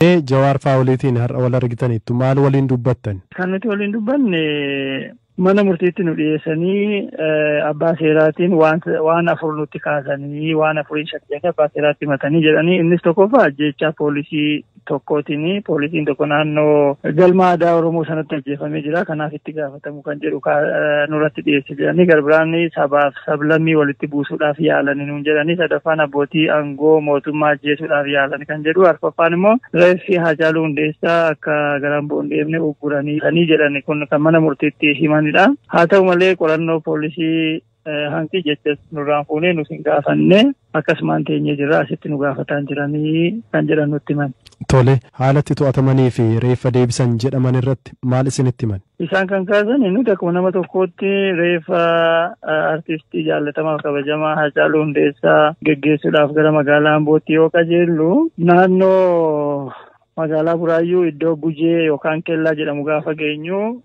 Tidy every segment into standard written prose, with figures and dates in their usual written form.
Jawaar Faawuliitiin har'a wal argitaniittu, maal waliin dubbattan? Kan nuti waliin dubbanne, mana murtiitti nu dhiyeessanii abbaa seeraatiin waan afur nutti kaasanii, waan afurii shakkanii abbaa seeraatti himatanii jedhanii. Innis tokkoffaa ajjeechaa poolisii tokkootiin, poolisiin tokko naannoo galma aadaa Oromoo sanatti ajjeefamee jira, kanaaf itti gaafatamu kan jedhu nurratti dhiyeesse jedhanii. Garbiraan sabaaf sablammii walitti buusuudhaaf yaalanii nuun jedhanii, sadaffaan abbootii aangoo mootummaa ajjeesuudhaaf yaalan kan jedhu, arfaffaan immoo reeffi Haacaaluu Hundeessaa akka gara Amboo hin deemne ugguranii jedhani. Kun kan mana murtiitti himanidha. Haa ta'u malee, qorannoo poolisii hanqi jechas nurraan fuunee nus hin gaafanne, akkasumaan teenyee jirra, asitti nu gaafataan jiranii kan jedhan nutti himan. Tole, haalatti to'atamanii fi reeffa deebisan jedhaman irratti maal isinitti himan? Isaan kan kaasan, nuti akkuma nama tokkootti reeffa artistii jaallatamaa fi kabajamaa Haacaaluu Hundeessaa geggeessuudhaaf gara magaalaa Ambootti yoo qajeellu, naannoo magaalaa Buraayyuu iddoo Gujee yookaan Kellaa jedhamu gaafa geenyu,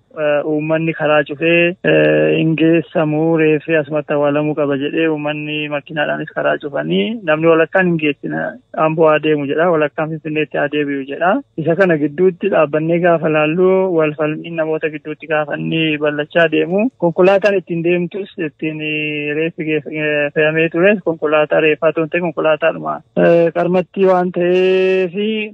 uummanni karaa cufee hin geessamu, reeffi asumatti awwaalamuu qaba jedhee, uummanni makiinaadhaanis karaa cufanii, namni walakkaan hin geessina, Amboo haa deemu jedha, walakkaan Finfinneetti haa deebi'u jedha. Isa kana gidduutti dhaabbannee gaafa laallu, wal falmiin namoota gidduutti gaafa inni bal'achaa deemu, konkolaataan ittiin deemtus, ittiin reeffi fe'amee tures, konkolaataa reeffaa otoo hin ta'in konkolaataadhuma qarmattii waan ta'eef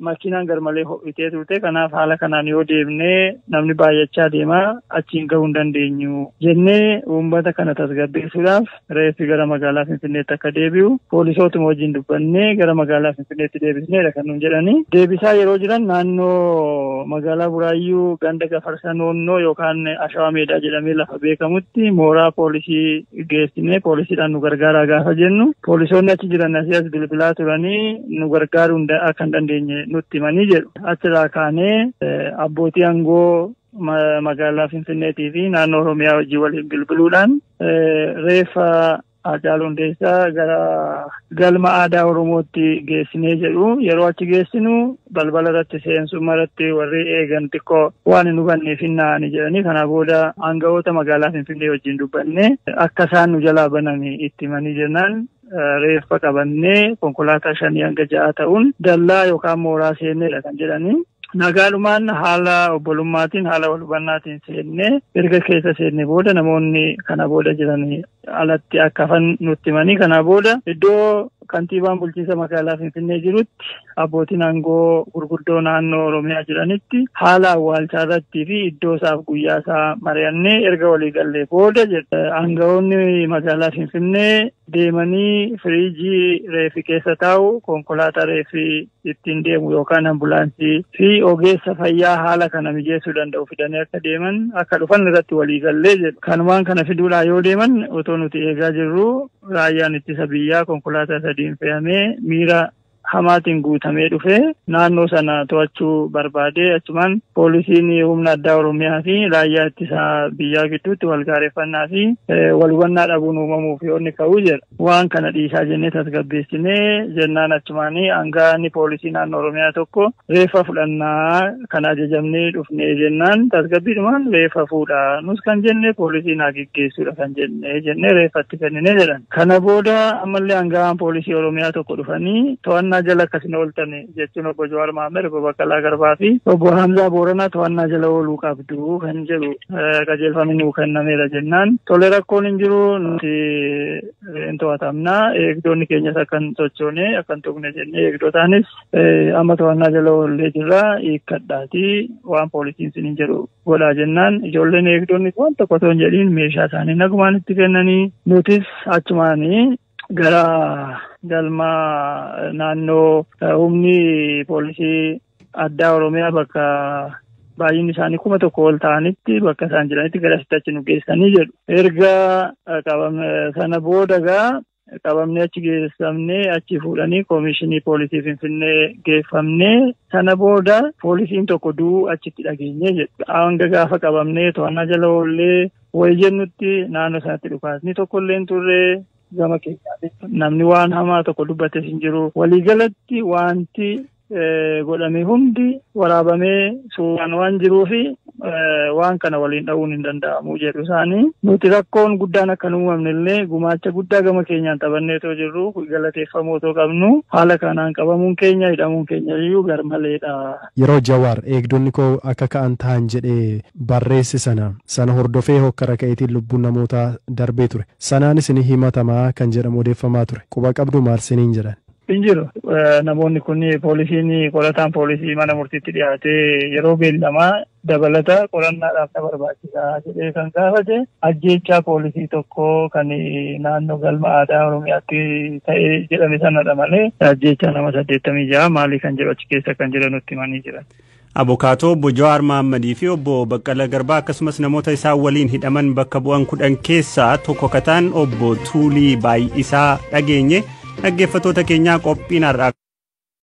makiinaan garmalee ho'itee turte. Kanaaf haala kanaan yoo deemnee namni baay'achaa deema, achiin gahuu hin dandeenyu jennee, uummata kana tasgabbeessuudhaaf reeffi gara magaalaa Finfinneetti akka deebi'u poolisootuma wajjin dubbannee gara magaalaa Finfinneetti deebisneedha kan nuun jedhanii. Deebisaa yeroo jiran, naannoo magaalaa Buraayyuu ganda Gafarsa Noonnoo yookaan Ashawaa Meedaa jedhamee lafa beekamutti mooraa poolisii geessinee poolisiidhaan nu gargaaraa gaafa jennu, poolisoonni achi jiran asii as bilbilaa turanii nu gargaaruu akka hin dandeenye nutti himanii jedhu. Achirraa kaanee abbootii aangoo magaalaa Finfinneetii fi naannoo Oromiyaa wajjin waliin bilbiluudhaan reeffa Haacaaluu Hundeessaa gara galma aadaa Oromootti geessinee jedhu. Yeroo achi geessinu balbala irratti, seensuma irratti warri eegan xiqqoo waan hin hubanneef hin na'anii jedhanii. Kana booda aanga'oota magaalaa Finfinnee wajjin dubbannee akka isaan nu jalaa bananii itti himanii jennaan, reeffa qabannee konkolaataa 5 hanga 6 ta'uun dallaa yookaan mooraa seenneedha kan jedhanii. Nagaadhumaan, haala obbolummaatiin, haala wal hubannaatiin seennee, erga keessa seenne booda namoonni kana booda jiran alatti akka hafan nutti himanii. Kana booda iddoo kantiibaan bulchiinsa magaalaa Finfinnee jirutti, abbootiin aangoo gurguddoo naannoo Oromiyaa jiranitti haala awwaalchaa irrattii fi iddoo isaaf guyyaa isaa mari'annee erga walii gallee booda, aanga'oonni magaalaa Finfinnee deemanii firiijii reefi keessa taa'u, konkolaataa reefi ittiin deemu yookaan ambulaansii fi ogeessa fayyaa haala kana mijeessuu danda'u fidanii akka deeman, akka dhufan irratti walii gallee jedhu. Kanumaan kana fiduudhaan yoo deeman, otoo nuti eegaa jirru, raayyaan ittisa biyyaa konkolaataa sadiin fe'amee miira hamaatiin guutamee dhufee naannoo sana to'achuu barbaade. Achumaan poolisiin humna addaa Oromiyaa fi raayyaa ittisa biyyaa gidduutti wal gaareffannaa fi wal hubannaa dhabuun uumamuuf yoo inni ka'uu jedha. Waan kana dhiisaa jennee tasgabbeessinee jennaan, achumaanii aangaa'onni poolisii naannoo Oromiyaa tokko reeffa fudhannaa kan ajajamnee dhufnee jennaan, tasgabbiidhumaan reeffa fuudhaa, nus kan jenne poolisii naa geggeessuudha kan jenne jennee reeffatti kenninee jedhan. Kana booda ammallee aangaa'aan poolisii Oromiyaa tokko dhufanii to'annaa jala akkasin ooltan jechuun, obbo Jawaar Mahammed, obbo Baqqalaa Garbaa fi obbo Hamzaa Booranaa to'annaa jala ooluu qabdu kan jedhu qajeelfamni nuu kennameera jennaan, tole, rakkoon hin jiru, nuti hin to'atamna, eegdonni keenyas akka hin sochoone, akka hin tuqne jennee, eegdotaanis amma to'annaa jala oollee jirra, hiikkadhaati waan poolisiin sin hin jedhu godhaa jennaan, ijoolleen eegdonni waan tokko otoo hin jedhiin meeshaa isaanii nagumaan itti kennanii, nutis achumaanii gara galma naannoo humni poolisii addaa Oromiyaa bakka baay'inni isaanii 1000 ol ta'anitti, bakka isaan jiranitti gara achi nu geessanii jedhu. Erga qabame sana booda gaa qabamnee achi geessamnee, achi fuudhanii koomishinii poolisii Finfinnee geeffamnee, sana booda poolisiin tokko du'uu achitti dhageenye jedhu. Hanga gaafa qabamnee to'annaa jala oollee wayi jennutti naannoo sanatti dhukaasni tokkollee hin turre, gama keessaanis namni waan hamaa tokko dubbates hin jiru. Waliigalatti wanti Godhame hundi waraabamee suuraan waan jiruufi waan kana waliin dha'uun hin danda'amu jedhu isaanii. Nuti rakkoon guddaan akka hin uumamne illee gumaacha guddaa gama keenyaan taphanneetoo jirru, galateeffamoo otoo qabnu, haala kanaan qabamuun keenya, hidhamuun keenya iyyuu garmaleedha. Yeroo Jawaar "Eegdonni koo akka ka'an ta'an" jedhee barreesse sana hordofee hokkara ka'eetiin lubbuun namootaa darbee ture. Sanaanis ni himatamaa kan jedhamu odeeffamaa ture. Quba qabdu? Maal siniin jedhan? Hin jiru. Namoonni kun poolisiin, qorataan poolisii mana murtiitti dhiyaatee yeroo beellamaa dabalata qorannaadhaaf na barbaachisaa jedhee kan gaafate ajjeechaa poolisii tokko kan naannoo Galma Aadaa Oromiyaatti ta'ee jedhame sanadha malee ajjeechaa nama 86 maalii kan jedhu achi keessa kan jiran nutti himanii jiran. Abukaatoo obbo Jawaar Mahammadii fi obbo Baqqala Garbaa akkasumas namoota isaan waliin hidhaman bakka bu'an 10 keessaa tokko kataan obbo Tuulii Baay'isaa dhageenye. Dhaggeeffattoota keenyaa, qophiin har'aa